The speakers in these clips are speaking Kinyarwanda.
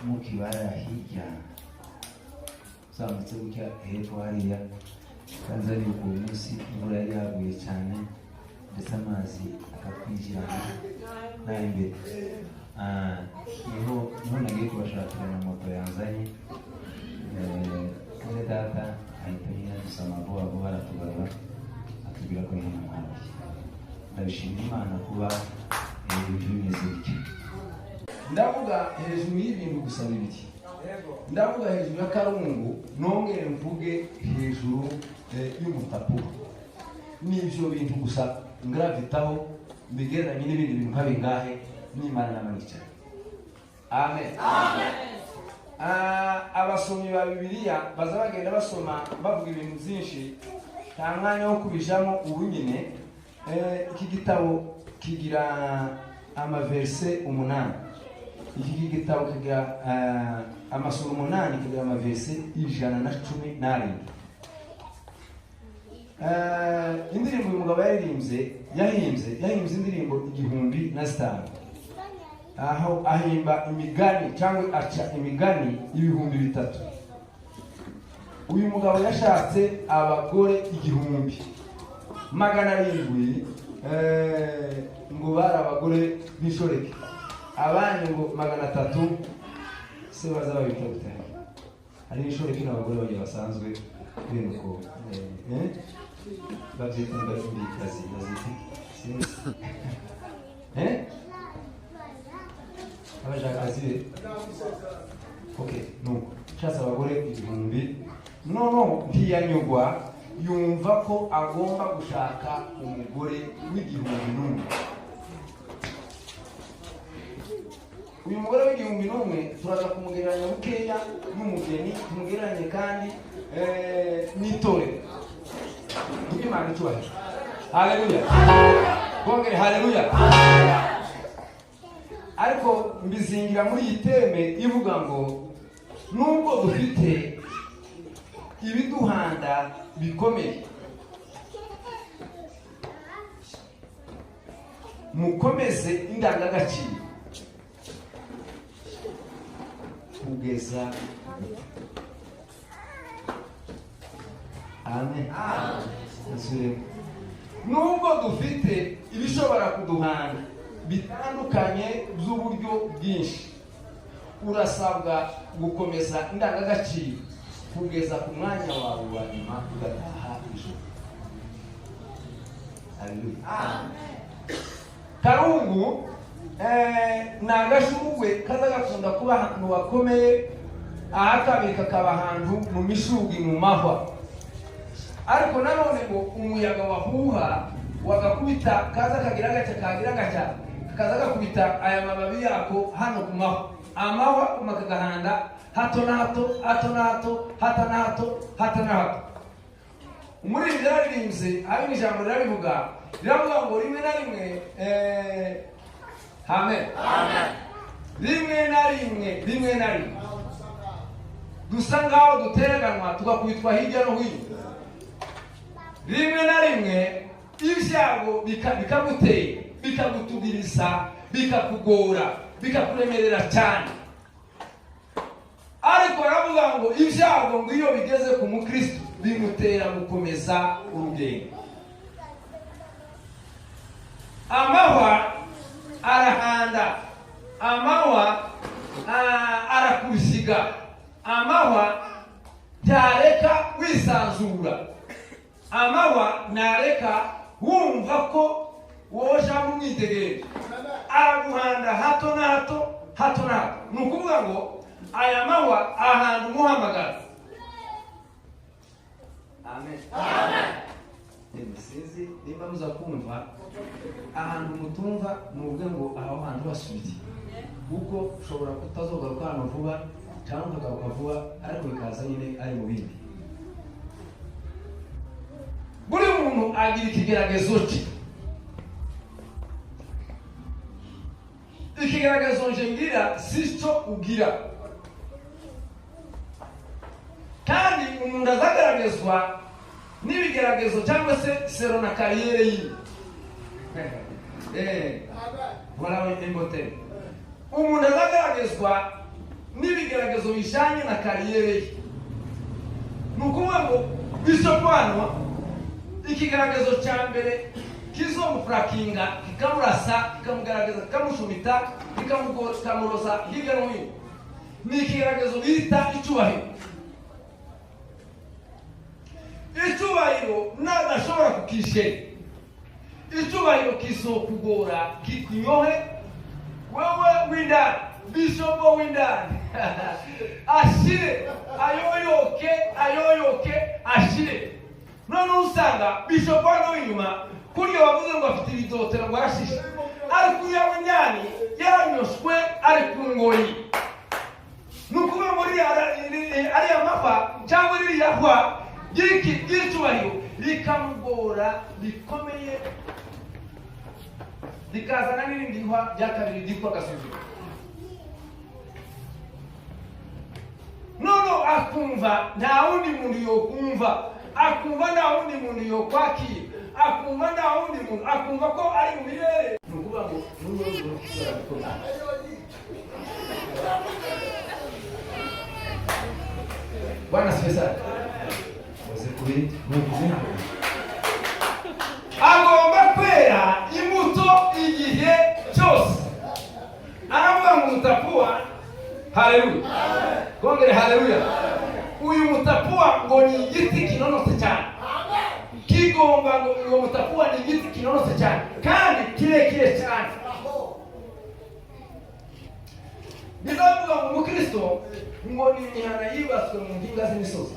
Mu kibaya hirya, uzamutse gutya hepfo hariya. Kandi nibuka uwo munsi imvura yari yaguye cyane, ndetse amazi akatwinjirana n'ay'imbere. Niho nagiye kubashakira na moto yanzanye. Mwene data ahita nyine adusama vuba vuba, aratugarura, atubwira ko ari hano hafi. Ndabishima Imana kuba ibintu bimeze bityo. Ndavuga hejuru y'ibintu gusa bibiri. Ndavuga hejuru ya Karungu, nongere mvuge hejuru y'umutapuha. N'ibyo bintu gusa ngravitaho, mbigereranye n'ibindi bintu nka bingahe n'Imana n'amanicara. Amen. Abasomyi ba Bibiliya baza bagenda basoma, bavuga ibintu byinshi, nta mwanya wo kubijamo ubu nyine. Iki gitabo kigira amaverse 8. Iki gitabo kigira amasura 8, kigira amaverse 117. Indirimbo uyu mugabo yaririmbye, yahimbye indirimbo 1005, aho ahimba imigani cyangwa aca imigani 3000. Uyu mugabo yashatse abagore 1700, ngo bari abagore b'inshoreke, abandi ngo 300 se baza babita gute? Hari inshoreke n'abagore babiri basanzwe bene uko, babyita imbikazi, bazita sinzi, abashakazi be. Okay, nuko shatse abagore 1000, noneho ntiyanyugwa, yumva ko agomba gushaka umugore w'1001. Uyu mugore w'1001 turaza kumugereranya bukeya n'umugeni, tumugereranye kandi n'itorero. Duhe Imana icyubahiro. Haleluya. Bongere haleluya. Ariko mbizingira muri iyi teme ivuga ngo nubwo dufite ibiduhanda bikomeye, mukomeze indangagaciro kugeza. Amen. Nubwo dufite ibishobora kuduhanda bitandukanye by'uburyo bwinshi, urasabwa gukomeza indangagaciro kugeza ku mwanya wawe wa nyuma ugataha ijuru. Haleluya. Karungu ni agashurwe kaza gakunda kuba ahantu hakomeye, ahakabiri kakaba ahantu mu mishugi, mu mahwa. Ariko nanone ngo umuyaga wahuha wagakubita, kaza kagira gaca, kagira gaca, kaza gakubita aya mababi yako hano ku mahwa, amahwa makagahanda hato na hato, hato na hato, hato na hato, hato na hato. Umuririmbyi yararirimbye, ari ijambo rirabivuga, riravuga ngo rimwe na rimwe, amen, rimwe na rimwe, rimwe na rimwe dusa ngaho dutereganwa tugakubitwa hirya no hino. Rimwe na rimwe ibyago bikagutera, bikagutugiriza, bikakugora, bikakuremerera cyane. Ariko aravuga ngo ibyago ngo iyo bigeze ku mukristo bimutera gukomeza urugendo. Amahwa arahanda, amahwa arakuziga, amahwa ntareka wisanzura, amahwa ntareka wumva ko wowe ushaka umwitegereza, araguhanda hato na hato, hato na hato. Ni ukuvuga ngo aya mahwa ahanda umuhamagara. Amen. Sinzi nimba muza kumva ahantu mutumva, muvuge ngo aho hantu basubiye, kuko ushobora kutazogaruka hano vuba cyangwa ukagaruka vuba, ariko bikaza nyine ari mu bindi. Buri muntu agira ikigeragezo cye. Ikigeragezo nje ngira si cyo ugira, kandi umuntu azagaragazwa n'ibigeragezo cyangwa se sero na kariyere yiwe. Voilà imbote. Umuntu azagaragazwa N'ibigeragezo bijanye na carrière ye. Ni ukuvuga ngo bishop hano, ikigaragazo cya mbere kizomufurakinga, kikamurasa, kikamugaragaza, kikamushumita, kikamuroza hirya no hino, ni ikigaragazo bita icyubahiro. Icyubahiro nadashobora kukishera, icyubahiro kizokugora, kikunyohe wewe w'indani. Bishop w'indani ashire, ayoyoke, ayoyoke, ashire. Noneho usanga bishop hano w'inyuma kuriya wavuze ngo afite ibidotero, ngo arashishe, ariko uriya w'indani yaranyoshwe, ari ku ngoyi. Ni ukuvuga ngo ariya mahwa cyangwa ririya hwa ry'icyubahiro rikamugora bikomeye, rikazana n'irindi hwa rya kabiri ryitwa agasuzuguro. Noneho akumva nta wundi muntu yokumva, akumva nta wundi muntu yokwakira, akumva nta wundi muntu, akumva ko ari mu birere. Ni ukuvuga ngo n'ubu. Bwana asifiwe sana. Uze kuri nukuzi. Agomba kwera imbuto igihe cyose. Aravuga ngo mutapuwa, haleluya, kongere haleluya. Uyu mutapuwa ngo ni igiti kinonotse cyane, kigomba ngo uwo mutapuwa ni igiti kinonotse cyane kandi kirekire cyane. Bizavuga ngo umukristo ngo ni imihana yubatswe mu mpinga z'imisozi.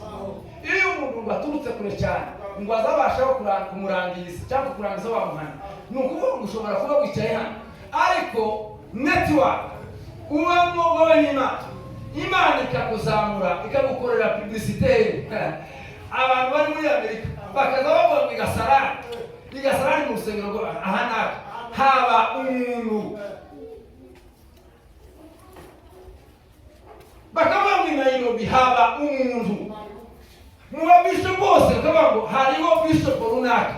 Iyo umuntu ngo aturutse kure cyane, ngo azabashaho kumurangiza cyangwa kurangiza wa muhana. Ni ukuvuga ngo ushobora kuba wicaye hano, ariko network ubamo wowe n'Imana, Imana ikakuzamura, ikagukorera publicité, abantu bari muri Amerika bakaza bavuga ngo igasarani, igasarani mu rusengero, ngo aha n'aha haba umuntu, bakavuga ngo i Nairobi haba umuntu. Mu babishopu bose bakavuga ngo hariho bishop runaka,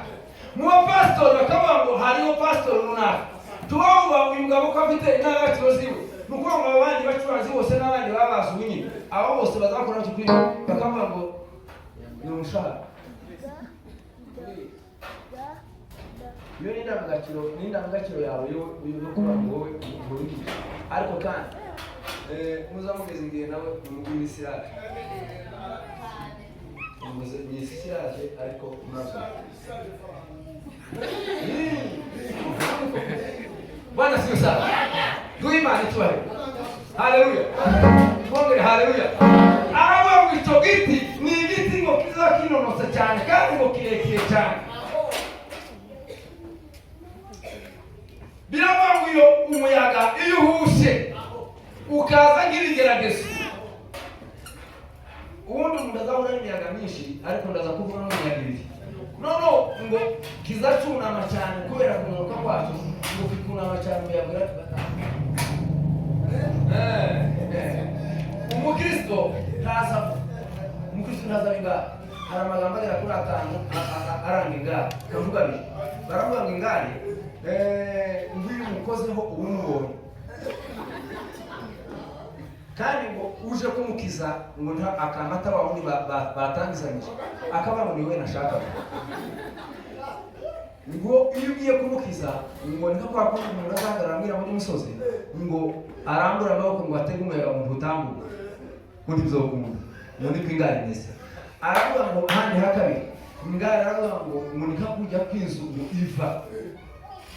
mu bapasitori bakavuga ngo hariho pasitori runaka. Tubavuga uyu mugabo ko afite indangagaciro ziwe. Ni ukuvuga ngo abandi bacuranzi bose n'abandi baba bazi nyine, abo bose bazakora cyo kwiga, bakavuga ngo ni umushahara. Iyo ni indangagaciro, ni indangagaciro yawe yo yo kuba ngo wowe umurigisha. Ariko kandi muzamugeze igihe nawe mumugwira isiraje, ni isiraje, ariko murazo. Bwana siyo sana. Duhe Imana icyubahiro. Haleluya, twongere haleluya. Aravuga ngo icyo giti ni igiti ngo kiza kinonotse cyane kandi ngo kirekire cyane. Biravuga ngo iyo umuyaga iyo uhushe ukaza nk'ibigeragezo, ubundi umuntu azahura n'imiyaga myinshi, ariko ndaza kuvuga n'imiyaga ibiri. Noneho ngo kizacunama cyane kubera kunanuka kwacu, ngo kikunama cyane, umuyaga uratugataha. Umukristo ntaza, umukristo ntazaba ingare. Hari amagambo agera kuri atanu aranga ingare, kavuga abiri. Baravuga ngo ingare, nguyu umukozeho uba umubonye, kandi ngo uje kumukiza ngo nta akamata wa wundi batangizanyije, akavuga ngo ni we nashakaga. Ngo iyo ugiye kumukiza, ngo ni nka kwa kundi umuntu azahagarara amwira muri musozi, ngo arambure amaboko ngo atege umuyaga mu utambuka, ngo ntibizokunda. Ngo niko ingare imeze. Aravuga ngo ahandi ha kabiri ingare, aravuga ngo ni nka kujya kw'inzu ngo iva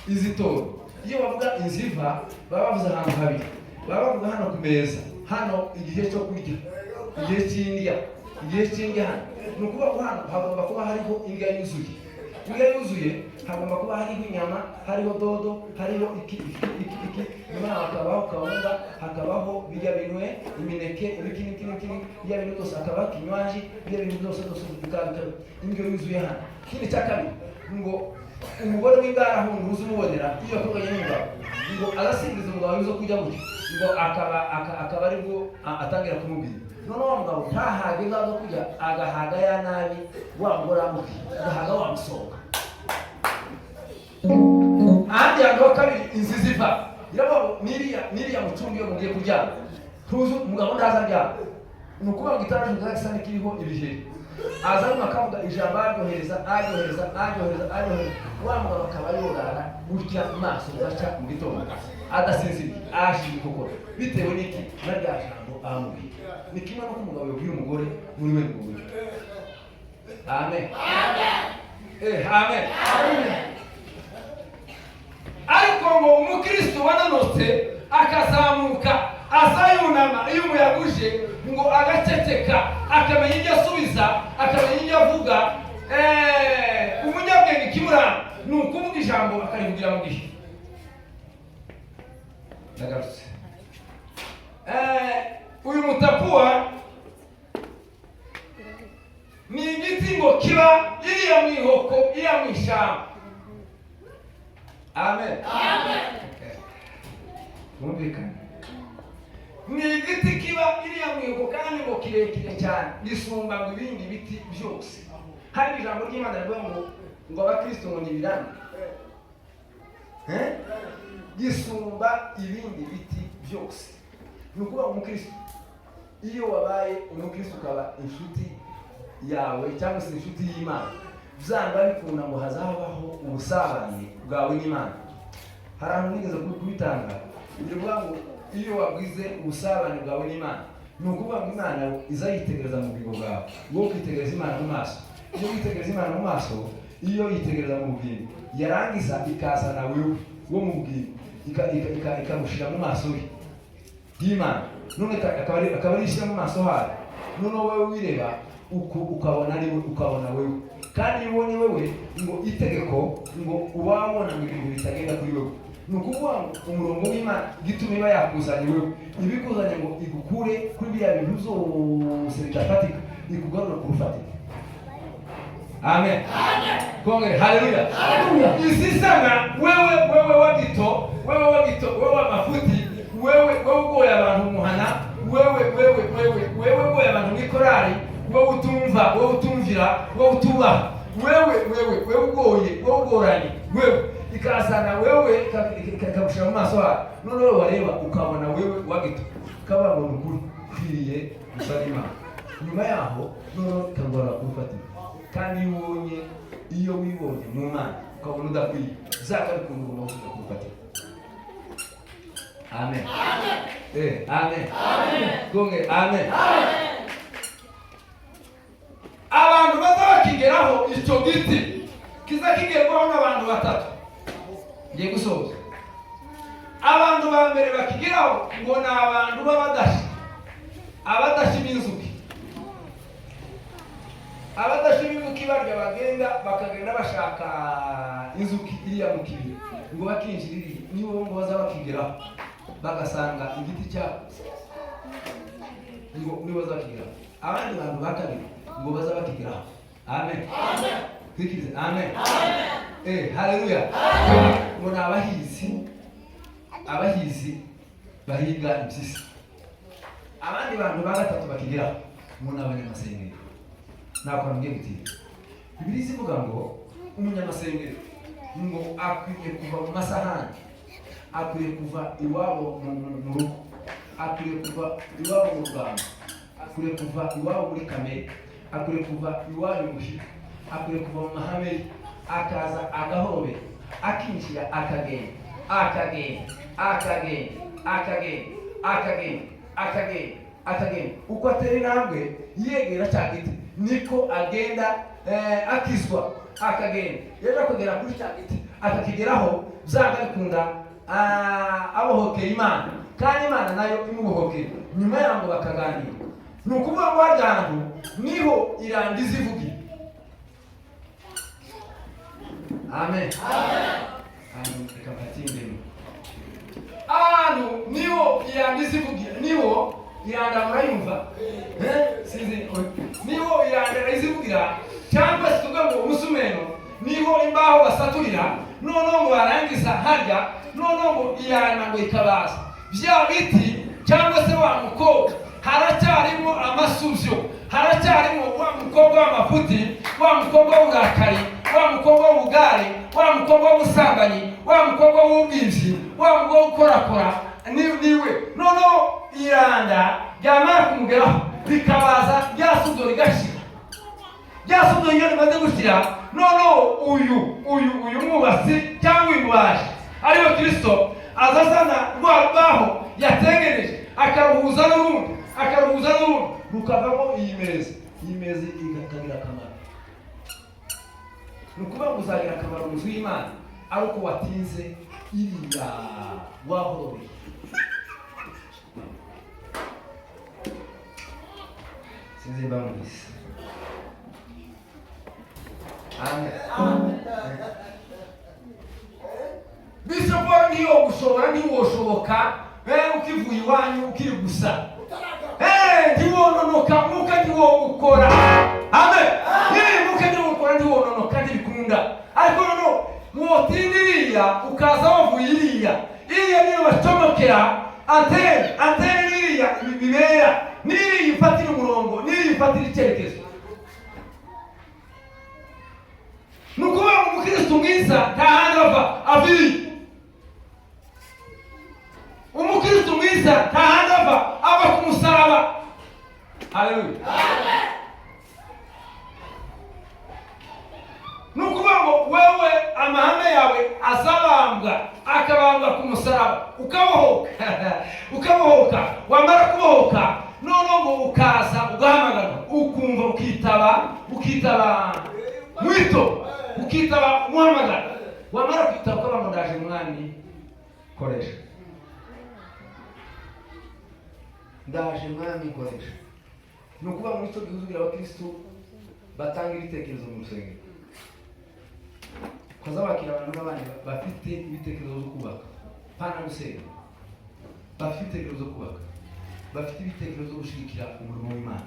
izitora. Iyo bavuga inzu iva, baba bavuze ahantu habiri. Baba bavuga hano ku meza hano, igihe cyo kurya, igihe cy'indya, igihe cy'indya hano. Ni ukuvuga ngo hano hagomba kuba hariho indya yuzuye. Indya yuzuye, hagomba kuba hariho inyama, hariho dodo, hariho iki, iki, iki, iki. Nyuma hakabaho kawunga, hakabaho bijya binwe, imineke, ibiki n'iki n'iki, bijya bintu byose, hakabaho kinywaji, bijya bintu byose byose, bikaba indyo yuzuye hano. Ikindi cya kabiri, ngo umugore w'ingara ahunga uzi umubonera iyo yakoranye n'umugabo, ngo arasingiza umugabo zo kujya gutya, ngo akaba aribwo atangira kumubwira. Noneho wa mugabo ntahage ngaho zo kurya, agahaga ya nabi wa mugore amubwiye, agahaga wamusohoka. Ahandi hantu ho kabiri inzu ziva, iravuga ngo niriya mucumbi iyo mugiye kuryama. Tuzi umugabo ntaza aryama, ni ukuvuga ngo igitanda cye gisa n'ikiriho ibiheri. Aza arimo akavuga ijambo, aryohereza, aryohereza, aryohereza, aryohereza. Wa mugabo akaba yorara gutya maso gaca mu gitondo adasinziriye, ashinga inkokora. Bitewe n'iki? Na rya jambo amubwiye. Ni kimwe n'uko umugabo yabwiye umugore muri we ngo buryo. Amen, amen. Ariko ngo umukristo wananutse akazamuka, aza yunama iyo umuyaga uje, ngo agaceceka, akamenya ibyo asubiza, akamenya ibyo avuga. Umunyabwenge ikimuranga ni ukuvuga ijambo akarivugira mu gihe. Ndagarutse. Uyu mutapuwa ni igiti ngo kiba iriya mu ihoko, iriya mu ishyamba. Amen. Mwumvikane, ni igiti kiba iriya mu ihoko kandi ngo kirekire cyane, gisumba ngo ibindi biti byose. Hari ijambo ry'Imana rivuga ngo abakristo ngo ni ibiranga. Eh? Gisumba ibindi biti byose. Ni ukuvuga ngo umukristo, iyo wabaye umukristo, ukaba inshuti yawe cyangwa se inshuti y'Imana, byanga bikunda ngo hazabaho ubusabane bwawe n'Imana. Hari ahantu nigeze kubitanga, bivuga ngo iyo wabwize ubusabane bwawe n'Imana, ni ukuvuga ngo Imana iza yitegereza mu bugingo bwawe, wowe ukitegereza Imana mu maso. Iyo witegereza Imana mu maso, iyo yitegereza mu bugingo, yarangiza ikazana wewe wo mu bugingo, ikamushyira mu maso ye y'Imana. None akaba ari ishyira mu maso hayo. Noneho wowe wireba ukabona ari we, ukabona wewe. Kandi iyo ubonye wewe, ngo itegeko ngo uba wabona ngo ibintu bitagenda kuri wewe. Ni ukuvuga ngo umurongo w'Imana, igituma iba yakuzanye wewe, ibikuzanye ngo igukure kuri biriya bintu byose bidafatika, ikugarura ku rufatiro. Amen. Kongere haleluya. Isisana wewe, wewe wa gito, wewe wa gito, wewe wa mafuti, wewe, wewe ugoye abantu muhana, wewe, wewe, wewe, wewe ugoye abantu mw'ikorari, wewe utumva, wewe utumvira, wewe utubaha, wewe, wewe, wewe ugoye, wewe ugoranye, wewe ikazana wewe ikagushira mu maso hawe. Noneho wewe wareba ukabona wewe wa gito, ukabona ngo ni ukuri ukwiriye gusa n'Imana. Nyuma yaho noneho ikagora kurufatira. Kandi iyo ubonye, iyo wibonye mu Mana ukabona udakwiye, byanga bikunda ugomba gusubira kurufatira. Amen, amen. Konge amen. Abantu baza bakigeraho, icyo giti kiza kigerwaho n'abantu batatu. Ngiye gusoza. Abantu ba mbere bakigeraho ngo ni abantu b'abadashi, abadashi b'inzuki. Abadashi b'inzuki barya bagenda, bakagenda bashaka inzuki iriya mu kibira, ngo bakinjira iriya, nibo ngo baza bakigeraho bagasanga igiti cyakuze, ngo nibo baza bakigeraho. Abandi bantu ba kabiri ngo baza bakigeraho, amen, twikirize amen, haleluya, ngo ni abahizi, abahizi bahiga impyisi. Abandi bantu ba gatatu bakigeraho ngo ni abanyamasengero. Ntabwo ngiye gutinda. Bibiliya ivuga ngo umunyamasengesho ngo akwiye kuva mu masahani, akwiye kuva iwabo mu rugo, akwiye kuva iwabo mu rugamba, akwiye kuva iwabo muri kamere, akwiye kuva iwabo imuhira, akwiye kuva mu mahame ye, akaza agahobera, akinjira, akagenda, akagenda, akagenda, akagenda, akagenda, akagenda, akagenda. Uko atera intambwe yegera cya giti, niko agenda akizwa, akagenda. Yaje kugera kuri cya giti, akakigeraho, byanga bikunda abohokeye Imana, kandi Imana nayo imubohokeye. Nyuma yaho ngo bakaganira. Ni ukuvuga ngo harya hantu niho irangiza ivugira. Amen. Ahantu reka mfatindemo, ahantu niho irangiza ivugira, niho iranda murayumva. Eh? Sinzi, niho iranda izivugira, cyangwa se tuvuga ngo umusumeno niho imbaho basaturira. Noneho ngo barangiza harya, noneho ngo iranda ngo ikabaza bya biti cyangwa se wa mukobwa. Haracyarimo amasubyo, haracyarimo wa mukobwa w'amafuti, wa mukobwa w'uburakari, wa mukobwa w'ubugare, wa mukobwa w'ubusambanyi, wa mukobwa w'ubwibyi, wa mukobwa wo gukorakora niwe. Noneho Iranda ryamara kumugeraho, rikabaza rya suzo rigashira. Rya suzo iyo rimaze gushira, noneho uyu mwubatsi cyangwa uyu mubaji, ariwe Kirisito, aza azana rwa rubaho yatengeneje, akaruhuza n'urundi, akaruhuza n'urundi, rukavamo iyi meza. Iyi meza ikagira akamaro. Ni ukuvuga ngo uzagira akamaro mu nzu y'Imana ari uko watinze iriya wahorobeye. Sinzi niba mwumvise. Amen. Bishop, niyo gushobora, ntiwoshoboka ukivuye iwanyu ukiri gusa. Ntiwononoka, mwuka ntiwogukora. Amen. Mwuka ntiwogukora, ntiwononoka, ntibikunda. Ariko noneho mwotinda iriya, ukaza wavuye iriya, iriya niyo bacomokera antene. Antene n'iriya bibera, n'iriya ifatira umurongo, n'iriya ifatira icyerekezo. Ni ukuvuga ngo umukristo mwiza nta handi ava, aviye. Umukristo mwiza nta handi ava, ava ku musaraba. Haleluya! Ni ukuvuga ngo wewe amahame yawe azabambwa, akabambwa ku musaraba, ukabohoka, ukabohoka. Wamara kubohoka, noneho ngo ukaza ugahamagarwa, ukumva, ukitaba, ukitaba mwito, ukitaba umuhamagara. Wamara kwitaba, ukaba ngo: "Ndaje Mwami, koresha. Ndaje Mwami, koresha." Ni ukuvuga muri icyo gihe uzugira abakristo batanga ibitekerezo mu rusengero, ukaza wakira abantu n'abandi bafite ibitekerezo byo kubaka, pana gusenga, bafite ibitekerezo byo kubaka, bafite ibitekerezo byo gushyigikira umurimo w'Imana.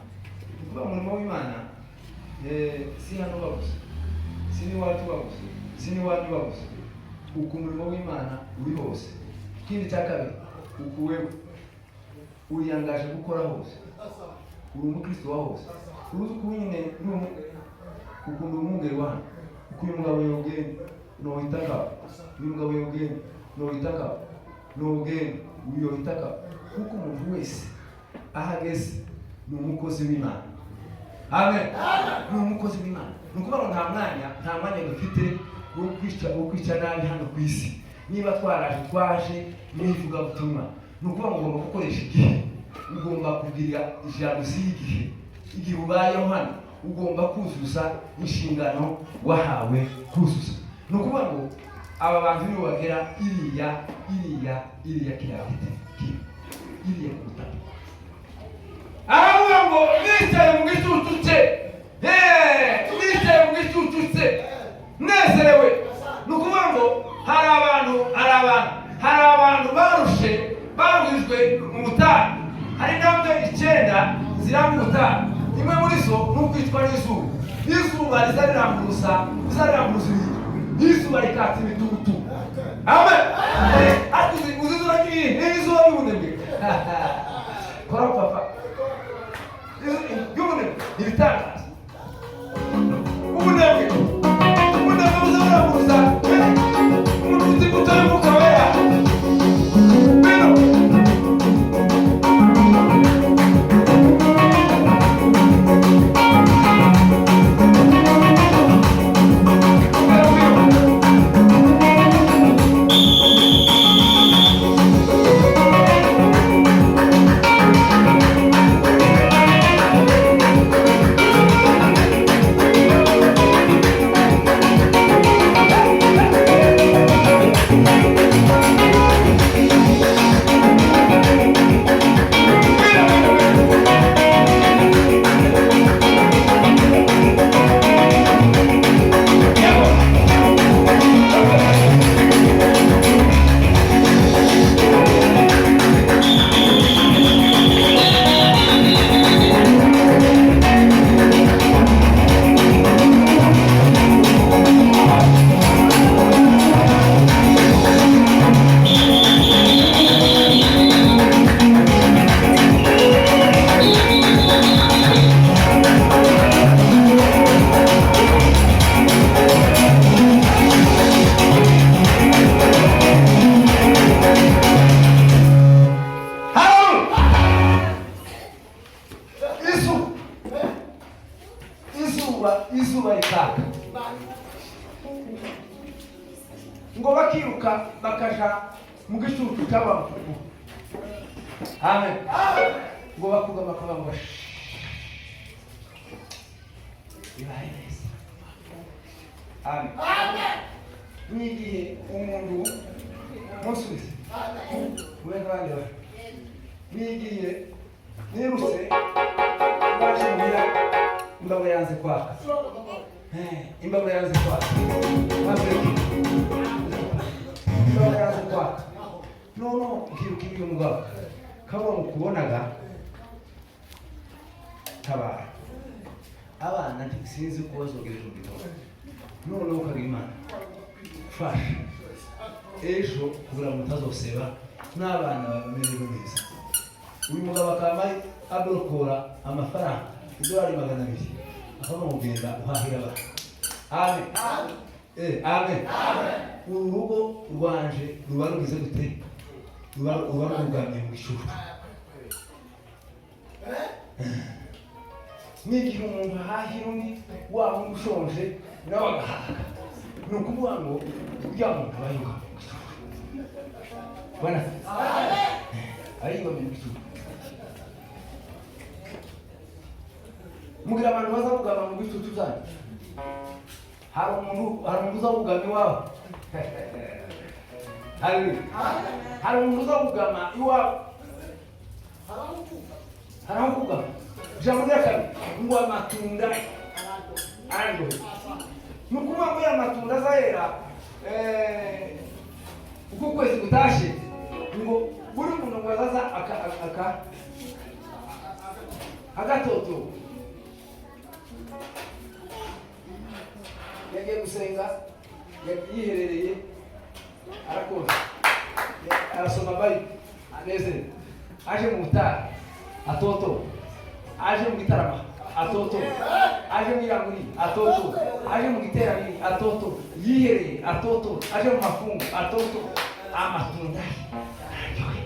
Ni ukuvuga umurimo w'Imana si hano bagusa, si n'iwacu bagusa, si n'iwanyu bagusa. Uku umurimo w'Imana uri hose. Ikindi cya kabiri, uku wewe uriyangaje gukora hose, uri umukristo wa hose. Uruzi uku nyine ukunda umwungeri wa hano, uku uyu mugabo yogenda nohitaka, uyu mugabo yogenda nohitaka, nogenda uyu yohitaka, kuko umuntu wese aho ageze ni umukozi w'Imana. Amen. Ni umukozi w'Imana. Ni ukuvuga ngo nta mwanya dufite wo kwica nabi hano ku isi. Niba twaraje, twaje mu ivugabutumwa. Ni ukuvuga ngo ugomba gukoresha igihe, ugomba kugira jalousie y'igihe. Igihe ubayeho hano, ugomba kuzuza inshingano wahawe kuzuza. Ni ukuvuga ngo aba bantu nibo bagera iriya, iriya, iriya, kiriya giti kiri iriya ku butaka. Aravuga ngo nicaye mu gicucu cye. Nicaye mu gicucu cye nezerewe. Ni ukuvuga ngo hari abantu barushe, baruhijwe mu butayu. Hari intambwe icyenda ziranga ubutayu. Imwe muri zo ni ukwicwa n'izuba. Izuba riza riramburusa, riza riramburusa ibintu, izuba rikatsa imitutu. Amen. Ariko uzi izuba ry'iyi ni izuba ry'ubunebwe. Kora papa ry'ubunebwe, ibitangaza. Ubunebwe buza buramburusa umuntu ufite imbuto y'Umwuka Wera. Bino bino. yaka, ngo bakiruka bakaja mu gicucu cy'abavugu. Amen. Ngo bakugama bakavuga ngo: "Bibaye neza." Amen. N'igihe umuntu musubize mube nk'abandi bantu, n'igihe nirutse baje muhira, imbabura yanze kwaka. Imbabura yanze kwaka, imbabura yanze kwaka. Noneho nkiruka ibyo mugabo kaba mukubonaga tabara abana, nti sinzi uko bazogera ejo mu gitondo. Noneho ukagira Imana fasha ejo kugira ngo mutazoseba n'abana bamererwe neza. Uyu mugabo akaba aborokora amafaranga $200, akaba mugenda uhahira abana. Amen. Amen. Uru rugo rwanje ruba rugize gute? Ruba rugamye mu ishuri. N'igihe umuntu ahahira undi, waba undi ushonje nawe agahaga, ni ukuvuga ngo uriya muntu aba yugamye mu ishuri. Bwana aba yugamye mu ishuri. Mugira abantu baza kugama mu bicucu byanyu. Hari umuntu uza kugama iwawe. Haleluya. Hari umuntu uza kugama iwawe, hari aho kugama. Ijambo rya kabiri ngo amatunda araryohe. Ni ukuvuga ngo ya matunda azahera uko ukwezi gutashe, ngo buri muntu ngo azaza aka aka agatoto. Yagiye gusenga, yiherereye, arakoze, arasoma Bible, anezerewe. Aje mu butayu atoto, aje mu gitarama atoto, aje mu iranguri atoto, aje mu giteraniro atoto, yihereye atoto, aje mu mafungu atoto, amatunda araryohe.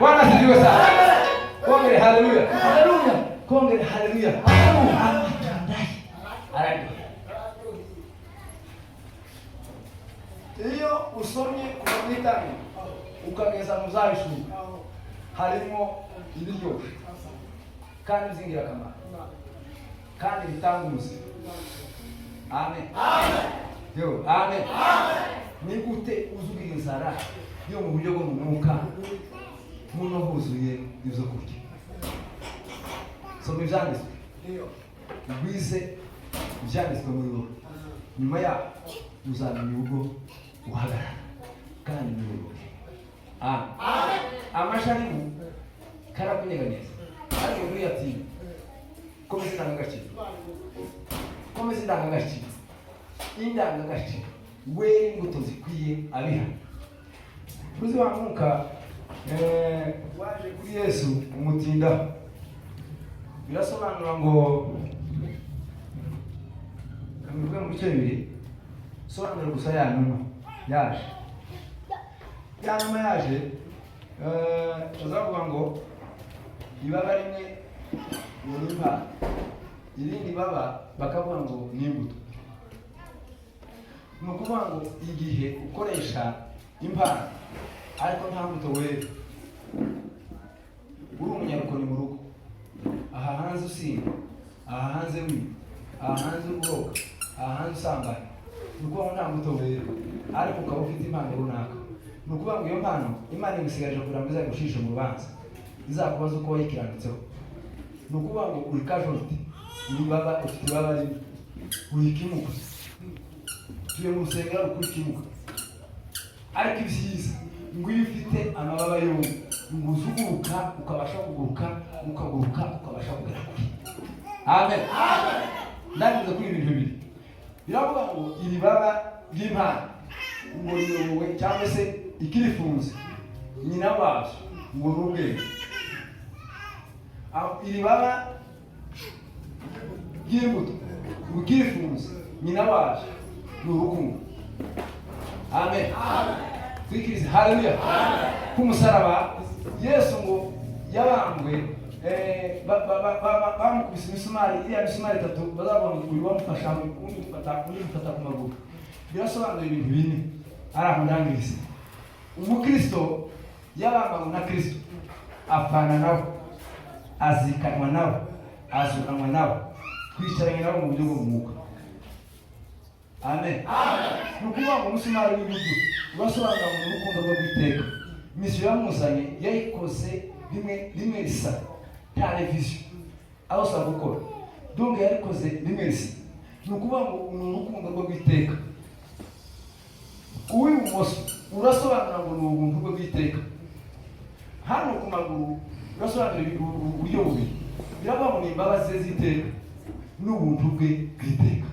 Bwana asifiwe sana. Kongere haleluya. Haleluya. Kongere haleluya. Amatunda araryohe. Iyo usomye kuva mu Itangiriro ukageza mu Zabishuri, harimo ibiryoshye kandi by'ingirakamaro kandi bitanga ubuzima. Amen. Yo, amen. Ni gute uzugira inzara yo mu buryo bwo mu mwuka muno huzuye ibyo kurya? Soma ibyanditswe, ugwize ibyanditswe muri wowe. Nyuma yaho uzamenya ubwo uhagarara kandi ntiwibuke. Amen. Amasharimu karakunyeganyeza, ariko ntuyatinya. Komeza indangagaciro, komeza indangagaciro, indangagaciro, wera imbuto zikwiye abihana. Uzi wa mwuka waje kuri Yesu umutindaho. Birasobanura ngo kabivuge mu bice bibiri. Sobanura gusa ya numa yaje, ya numa yaje, bazavuga ngo ibaba rimwe ngo ni impano, irindi baba bakavuga ngo ni imbuto. Ni ukuvuga ngo igihe ukoresha impano ariko nta mbuto wera, uri umunyarukoni mu rugo, aha hanze usinda, aha hanze wiba, aha hanze uroga, aha hanze usambana, ni ukuvuga ngo nta mbuto wera, ariko ukaba ufite impano runaka. Ni ukuvuga ngo iyo mpano Imana igusigaje kugira ngo izagushishe mu rubanza, izakubaza uko wayikiranutseho. Ni ukuvuga ngo uri casualty, uri baba, ufite ibaba rimwe, uri ikimuga. Tuye mu rusengero uri ikimuga. Ariko ibyiza ngo iyo ufite amababa yombi, ngo uzuguruka, ukabasha kuguruka, ukaguruka, ukabasha kugera kure. Amen. Ndabivuze kuri ibintu bibiri. Biravuga ngo iri baba ry'impano ngo riyobowe cyangwa se ikirifunze, nyina wabyo ngo ni ubwenge. Aho iri baba ry'imbuto ngo ikirifunze, nyina wabyo ni urukundo. Amen. Twikirize haleluya. Ku musaraba Yesu ngo yabambwe. Bamukubise imisumari, iriya misumari itatu bazavuga ngo uyu bamufasha, undi mufata ku maguru. Birasobanura ibintu bine ari aho ndangiriza. Umukristo yabambanywe na Kristo, apfana nawe, azikanwa nawe, azukanwa nawe, twicaranye nawe mu buryo bw'umwuka. Amen. Ni ukuvuga ngo umusumari w'iburyo urasobanura ngo ni urukundo rwo rw'iteka. Mission yamuzanye yayikoze rimwe rimwe risa, nta révision aho usaba gukora. Donc yarikoze rimwe risa, ni ukuvuga ngo ni urukundo rwo rw'iteka. Uw'ibumoso urasobanura ngo ni ubuntu bwe bw'iteka. Hano ku maguru urasobanura uburyo bubiri. Biravuga ngo ni imbabazi ze z'iteka n'ubuntu bwe bw'iteka.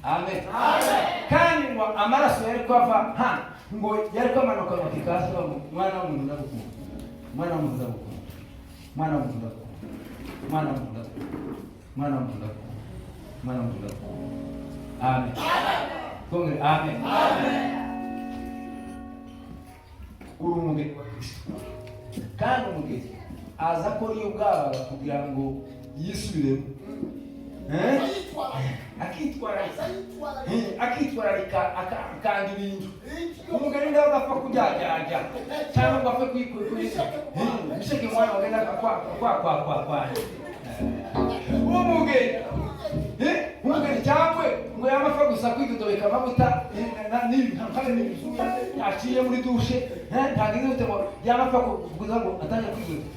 Amen. Kandi ngo amaraso yari kuava hano, ngo yari kwamanuka, ngo kikaza ngo: "Mwana w'umuntu, ndagukunda. Mwana w'umuntu, ndagukunda. Mwana w'umuntu, ndagukunda. Mwana w'umuntu, ndagukunda. Mwana w'umuntu, ndagukunda. Mwana w'umuntu, ndagukunda." Amen. Twongere amen. Uri umugeni wa Kristo, kandi umugeni aza akora iyo bwabaga kugira ngo yisubiremo. Eh? Akitwararika. Akitwararika, akanga ibintu. Umugeni ndawe agapfa kujyajyajya cyangwa ngo apfe kwibisheke mwana wagenda kwa kwa kwa kwa kwa umugeni. Umugeni cyangwa ngo yaba apfa gusa kwidodobeka amavuta nkabe n'ibisuya yaciye muri douche, ntagize gute, ngo yaba apfa kuza ngo atangira kwidoda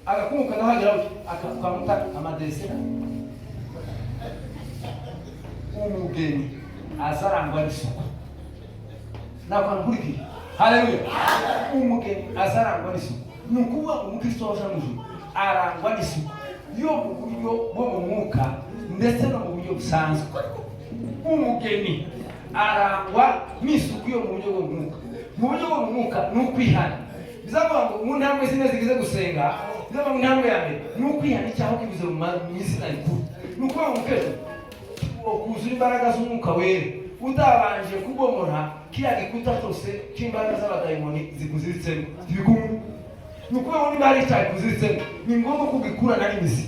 agakunguka nahagera akamuta amadesera. Umugeni azarangwa n'isuku. Nakantu nkurikiye. Haleluya. Umugeni azarangwa n'isuku, ni ukuvuga ngo umukristo waje mu ijuru arangwa n'isuku yo mu buryo bwo mu mwuka ndetse no mu buryo busanzwe. Umugeni arangwa n'isuku yo mu buryo bwo mu mwuka. Mu buryo bwo mu mwuka ni ukwihana. Bizavuga ngo mu ntambwe zine zigize gusenga, bizavuga ngo intambwe ya mbere ni ukwihana icyaha ukibuze mu izina rikuru. Ni ukuvuga ngo umukristo kuzura imbaraga z'Umwuka Wera utabanje kubomora kiriya gikuta cyose cy'imbaraga z'abadayimoni zikuziritsemo ntibikumwe. Ni ukuvuga ngo niba hari icyaha kikuziritsemo, ni ngombwa kugikurana n'imizi.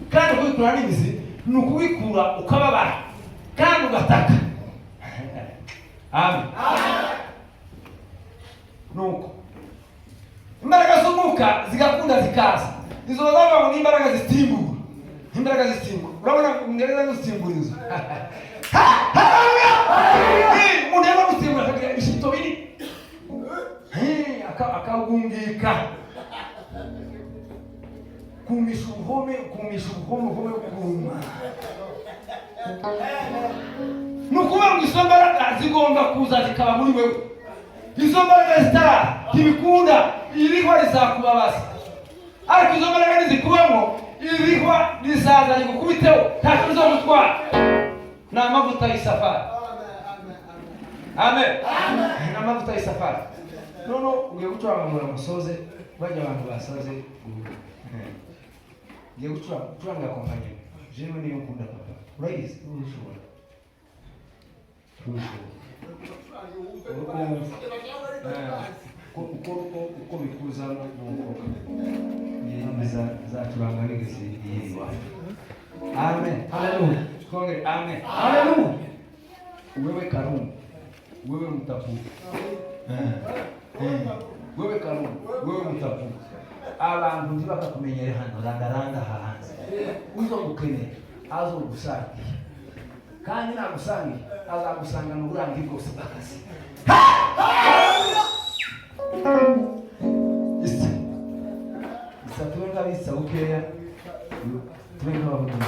Kandi kubikura n'imizi ni ukubikura ukababara kandi ugataka. Amen. Nuko imbaraga z'umwuka zigakunda zikaza. Izo bazavuga ngo ni imbaraga zitimbura, imbaraga zitimbura. Urabona umuntu zitimbura inzu. Haleluya! Umuntu yarimo gutimbura akagira ibishito binini, akagungika, kumisha ubuhome, kumisha ubuhome, ubuhome bwuma. Ni ukuvuga ngo izo mbaraga zigomba kuza zikaba muri wewe. Izo mbaraga zitara ntibikunda, irihwa rizakubabaza. Ariko izo mbaraga nizikubamo, irihwa rizaza rigukubiteho, ntacyo rizogutwara. Ni amavuta y'isafari. Amen. Ni amavuta y'isafari. None ugiye gucuranga ngo musoze bajya abantu basaze. Ngiye gucuranga, gucuranga kompanyi jewe niyo nkunda. Papa, urayizi? Urushoboye, urushoboye uko wumva uko uko uko bikuzamo nuko zacuranga nigeze iyi iwacu. Amen. Haleluya. Twongere amen. Haleluya. Wewe Karungu, wewe mtapu. Wewe Karungu, wewe mtapu, abantu ntibakakumenyere hano. Randaranda hanze, uzogukenera azogusangiye, kandi nagusangiye azagusangana uburangi bwose bw'akazi. Isa isa, tube nk'abisa bukeya, tube nk'abavuga.